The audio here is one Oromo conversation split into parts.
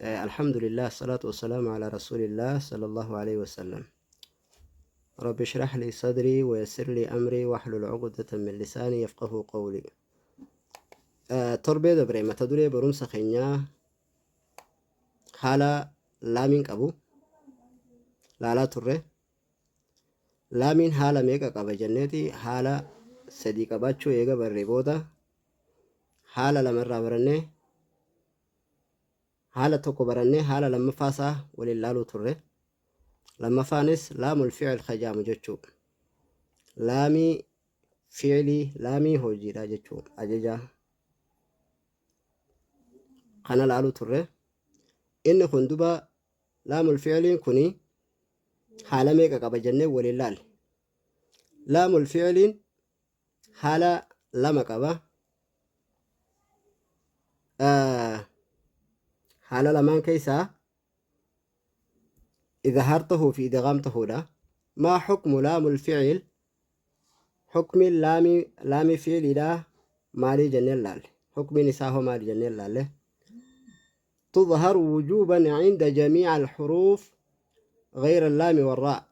Alhamdulillah salaatu wassalaamu ala rasuulillah sallallahu alayhi wasallam. Rabbi shrah li sadrii wa yassir li amrii wahlul uqdatan min lisaanii yafqahuu qawlii. Torbee dabre mata duree barumsa keenyaa haala laamiin qabu laalaa turre. Laamiin haala meeqa qaba jenneeti haala sadii qabaachuu eega barree booda haala lamarraa barannee haala tokko barannee haala lammaffaa isaa waliin laaluu turre. Lammaffaanis laamul fi'il kajaamu jechuu. Laamii fi'ilii laamii hojiidha jechuu ajajaa. Kana laaluu turre. Inni kun duba laamul fi'iliin kuni haala meeqa qaba jennee waliin laalle. Laamul fi'iliin haala lama qaba. Haala lamaan keessaa idhaar tahuu fi idghaam tahuudha. Maa hukmu laamul fi'il hukmiin laamii laamii fi'iliidha maalii jenneen laalle. Hukmiin isaa hoo maali jenneen laalle. Tudharu wujuuban cinda jamiica alxuruuf غير اللام والراء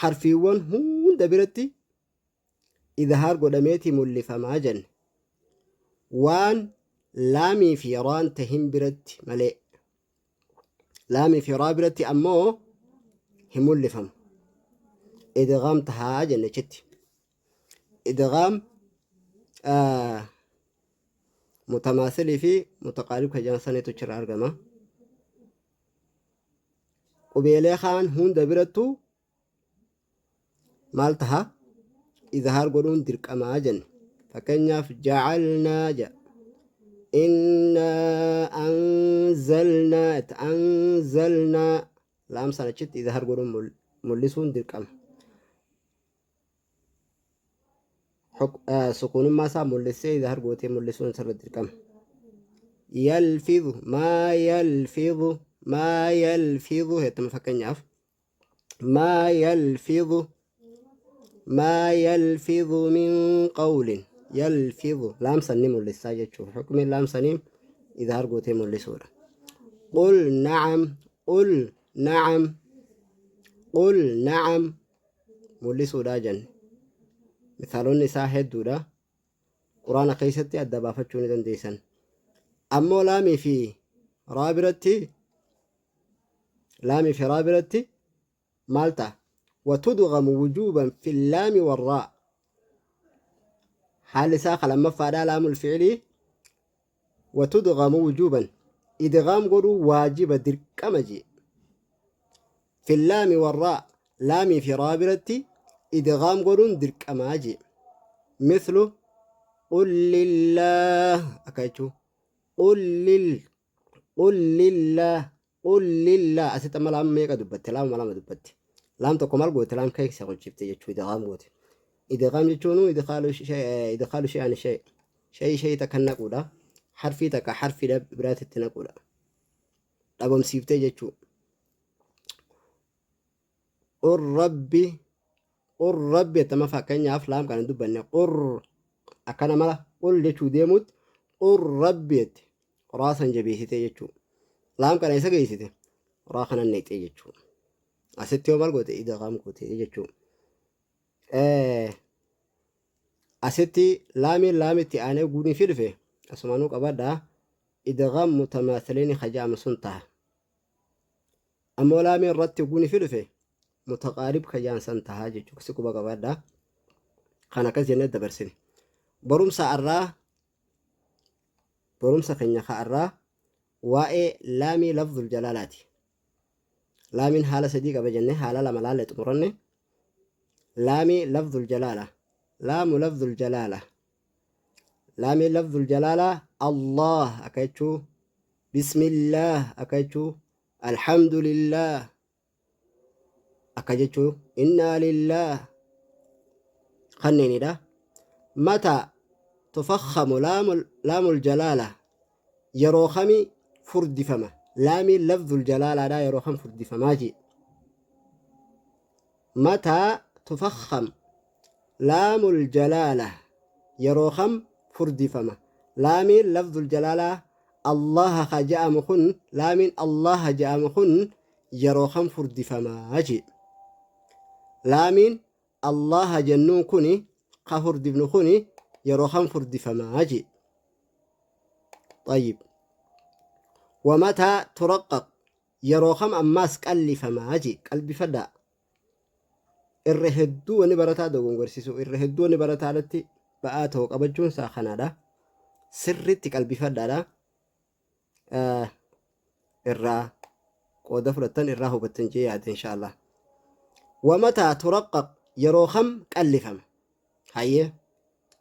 harfiiwwan hunda biratti idhaar godhameeti mul'ifamaa jenne. Waan laamii fi raan tahin biratti malee. Laamii fi raa biratti ammoo hin mul'ifamu. Idghaam tahaa jenne achitti. Idghaam mutamaasilii fi mutaqaarib kan jedhan sanitu achirraa argama. Qubeelee kaan hunda birattuu maal taha? Izhaar godhuun dirqamaa jenne. Fakkeenyaaf jacalnaa jedha. Innaa anzalnaa itti anzalnaa laam sana achitti izhaar godhuun mul'isuun dirqama. Sukuunummaa isaa mul'issee izhaar gootee mul'isuun sirra dirqama. Yalfidu maa yalfidu maa yalfidu hettuma fakkeenyaaf maa yalfidu maa yalfidu min qawlin yalfidu laamsan ni mul'issaa jechuudha. Hukmiin laamsanii izhaar gootee mul'isuudha. Qul na'am qul na'am qul na'am mul'isuudha jenne. Misaalonni isaa hedduudha. Quraana keessatti adda baafachuu ni dandeessan. Ammoo laamii fi raa biratti laamii fi raa biratti maal ta'a? Watudgamu wujuuban fi laami warraa. Haalli isaa ka lammaffaadhaa laamul fi'ilii watudgamu wujuuban idgaam godhuu waajiba dirqama jee. Fi laami warraa laamii fi raa biratti idgaam godhuun dirqamaa jee. Mithlu qul lillaah akka jechuu qul lil qul lillaah qul lillaah asitti amma laam meeqa dubbatte laamuma lama dubbatte laam tokko maal goote laam keessa qolchifte jechuu idgaam goote idgaam jechuun idkhaalu idkhaalu shay'an shay shay shay takka naquudha harfii takka harfii biraatitti naquudha dhabamsiiftee jechuu qur rabbi qur rabbi jettama fakkeenyaaf laam kana hin dubbanne qur akkana mala qul jechuu deemutti qur rabbi jette raa san jabeessite jechuu laam kana isa geessite raa kana neexee jechuu asitti yoo maal goote idghaam goote jechuu asitti laamiin laamitti aanee guunii fi dhufe asumaanuu qabadhaa idghaam mutamaathileeni kaja'amu sun taha Ammoo laamii irratti hogguu ni dhufe mutaqaarib ka jaan san tahaa jechuu si quba qabaadha. Kan akkas jennee dabarsine. Barumsa arraa barumsa keenya ka arraa waa'ee laamii lafzul jalaalaati. Laamiin haala sadii qaba jenne haala lama laalle xumuranne. Laamii lafzul jalaala. Laamu lafzul jalaala. Laamii lafzul jalaalaa Allah akka jechuu Bismillaah akka jechuu Alhamdulillaah akka jechuu Innaa lillaah kanneenidha. Mata tufakhamu laamul jalaala yeroo kami furdifama laamiin lafzul jalaalaadha yeroo kam furdifamaa jee. Mataa tufakham laamul jalaala yeroo kam furdifama laamiin lafzul jalaalaa Allaha ka ja'amu kun, laamiin Allaha ja'amu kun yeroo kam furdifamaa jee. Laamiin Allaha jennuun kuni ka furdifnu kuni yeroo kam furdifamaa jee. طيب ومتى ترقق yeroo kam ammaas qallifamaa jee. Qalbifadhaa, irra hedduu wani barataa dogongorsiisu, irra hedduu wani barataadhatti ba'aa ta'u qabachuun isaa kanaadha. Sirriitti qalbifadhaadha, irraa qooda fudhattan, irraa hubattan jee yaada inshaallah. ومتى ترقق yeroo kam qallifama? Hayyee,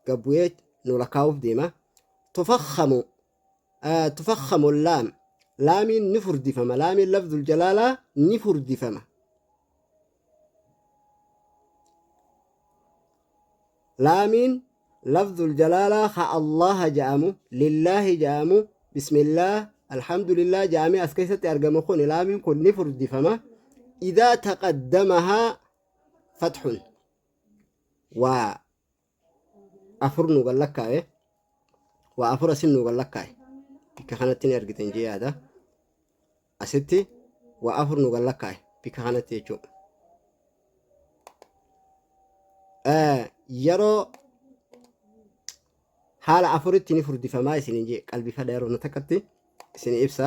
gabbu'ee nu lakkaa'uuf deema. تفخم تفخم اللام laamiin ni furdifama, laamiin لفظ الجلالة ni furdifama. Laamiin لفظ الجلالة ka Allaha ja'amu, لله ja'amu, بسم الله الحمد لله ja'amee as keessatti argamu kun, laamiin kun ni furdifama. إذا تقدمها فتح waa afur nu gallakkaa'e, waa afur asin nu gallakkaa'e. Bikka kanatti ni argitan jee yaada. Asitti waa afur nu gallakkaa'e bikka kanatti jechuudha. Yeroo haala afuritti ni furdifamaa isinin jee. Qalbifadha, yeroo na takkatti isin ibsa.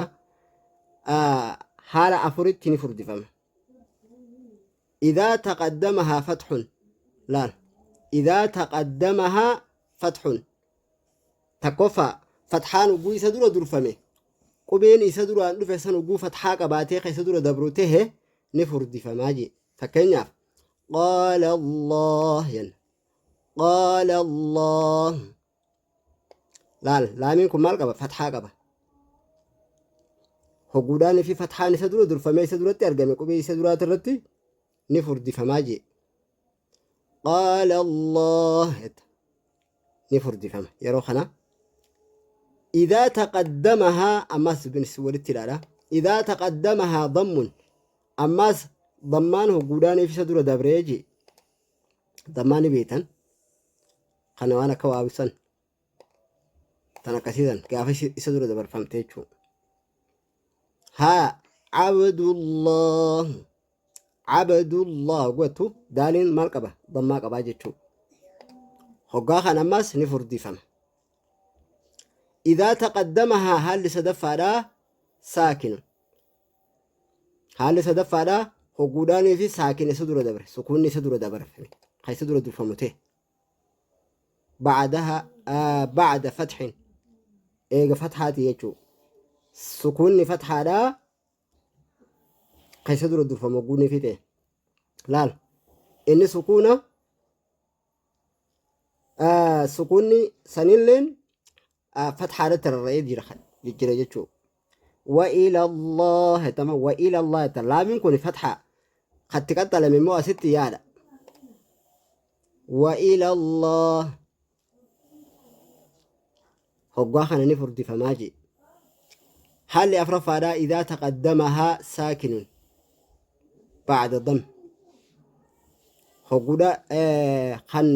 Haala afuritti ni furdifama. إذا تقدمها فتح laal, إذا تقدمها فتح tokkoffaa, fatxaan ugguu isa dura durfame, qubeen isa duraan dhufe san ugguu fatxaa qabaatee ka isa dura dabru tahe ni furdifamaa jee. Fakkeenyaaf قال الله jenna. قال الله laal, laamiin kun maal qaba? Fatxaa qaba. Hogguudhaan fi fatxaan isa dura durfamee isa duratti argame, qubee isa duraati irratti ni furdifamaa jee. قال الله jetta, ni furdifama yeroo kana. إذا تقدمها ammas binis walitti ilaala. إذا تقدمها ضم ammas dammaan hogguudhaan isa dura dabree jee. Dammaa ni beektan, kana waan akka waawisan tan akkasiisan gaafa isa dura dabarfamte jechuudha. Haa, عبد الله عبد الله gotu, daaliin maal qaba? Dammaa qabaa jechuudha. Hoggaa kan ammas ni furdifama. إذا تقدمها haalli sadaffaadhaa ساكن haalli sadaffaadhaa hogguudhaanii fi saakin isa dura dabre, sukuunni isa dura dabarfame, kan isa dura durfamu ta'e, بعدها بعد فتح eega fathaati jechuudha. Sukuunni fathaadhaa kan isa dura durfamu hogguunni fi ta'e, laal, inni sukuuna sukuunni sanilleen fathaadhatti rarra'ee jira jechuudha. وإلى الله tama وإلى الله jetta, laamiin kun fathaa katti qaxxalame immoo asitti yaada. وإلى الله hoggaa kana ni furdifamaa jee. Haalli afraffaadhaa إذا تقدمها ساكن بعد ضم hogguudha kan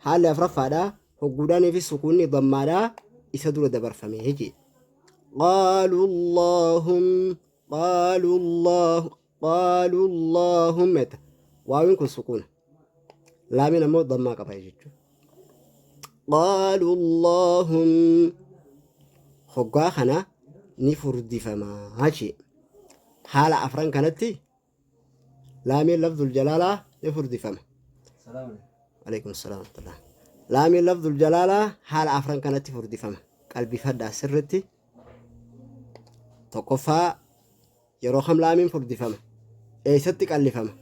haalli afraffaadhaa hogguudhaanii fi sukuunni dammaadhaa isa dura dabarfame jee. قالوا اللهم قالوا الله قالوا اللهم jetta, waawiin kun sukuuna, laamiin ammoo dammaa qaba jechuudha. قالوا اللهم hoggaa kana ni furdifamaa jee. Haala afran kanatti laamiin لفظ الجلالة ni furdifama. عليكم السلام ورحمة الله. Laamiin لفظ الجلالة haala afran kanatti furdifama. Qalbifadhaa sirritti. Tokkoffaa, yeroo kam laamiin furdifama? Eessatti qallifama?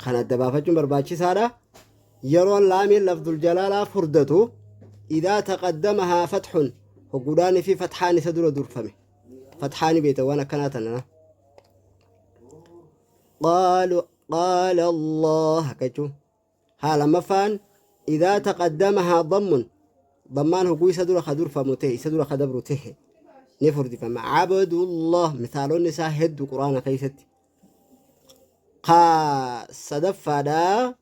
Kan adda baafachuun barbaachisaadha. Yeroon laamiin لفظ الجلالة furdatu إذا تقدمها فتح hogguudhaanii fi fatxaan isa dura durfame. Fatxaani beekta, waan akkanaa tana. قالوا قال الله akka jechuun. Haa, lammaffaan إذا تقدمها ضم dammaan hogguu isa dura ka durfamu ta'e, isa dura ka dabru ta'e ni furdifama. عبد الله misaalonni isaa hedduu quraana keessatti. Ka sadaffaadhaa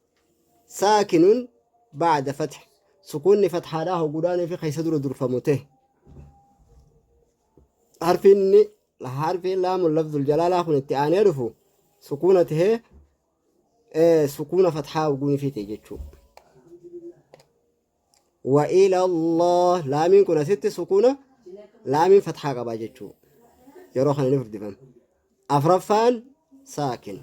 ساكن بعد فتح sukuunni fatxaadhaa hogguudhaanii fi keessa dura durfamu ta'e. Harfiin inni harfiin laamu lafzul jalaalaa kun itti aanee dhufu sukuuna tahee sukuuna fathaa uguunii fi ta'e jechuudha. Wa ila Allah laamiin kun asitti sukuuna laamiin fathaa qabaa jechuudha. Yeroo kana ni furdifama. Afraffaan saakin.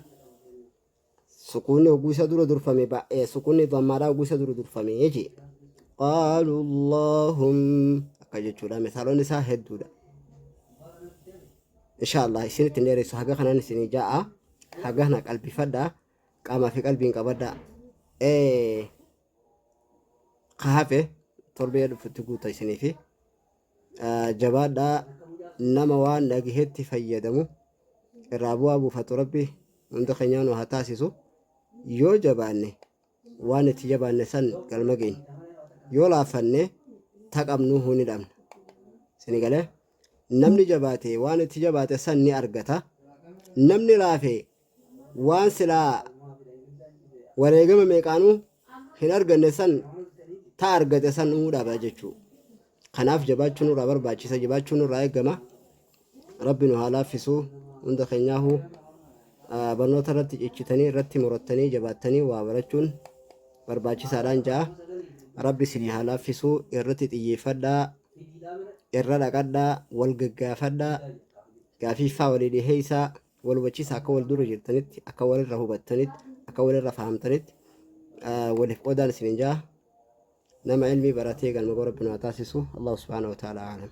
Sukuunni hogguu isa dura durfame baay'ee sukuunni dammaadhaa hogguu isa dura durfame jee. Qaalu Allahum akka jechuudha. Misaalonni isaa hedduudha. Insha Allah isinitti hin dheeressu haga kanaan isinii ja'a. Haga kana qalbifadha. Qaamaa fi qalbiin qabadha. Ka hafe torbee dhufutti guuta isiniifi. Jabaadhaa nama waan dhagahetti fayyadamu irraa bu'aa buufatu Rabbi hunda keenyaa nu haa taasisu. Yoo jabaanne waan itti jabaanne san galma geenya. Yoo laaffanne ta qabnuu ni dhabna. Sini galee namni jabaate waan itti jabaate san ni argata. Namni laafe waan silaa wareegama meeqaanuu hin arganne san ta argate san nuu dhaba jechuu. Kanaaf jabaachuu nurraa barbaachisa, jabaachuu nurraa eegama. Rabbi nu haa laaffisu hunda keenyaahu barnoota irratti cichitanii irratti murattanii jabaattanii waa barachuun barbaachisaadhaan ja'a. Rabbi isinii haa laaffisu irratti xiyyeeffadhaa irra dhaqadhaa wal gaggaafadhaa gaafiiffaa walii dhiheessaa wal hubachiisa akka wal dura jirtanitti akka walirra hubattanitti akka walirra fahamtanitti waliif qoodaan isinin ja'a. Nama ilmii baratee galma ga'u Rabbi nu haa taasisu. Allahu subhaanahu wa ta'ala a'lam.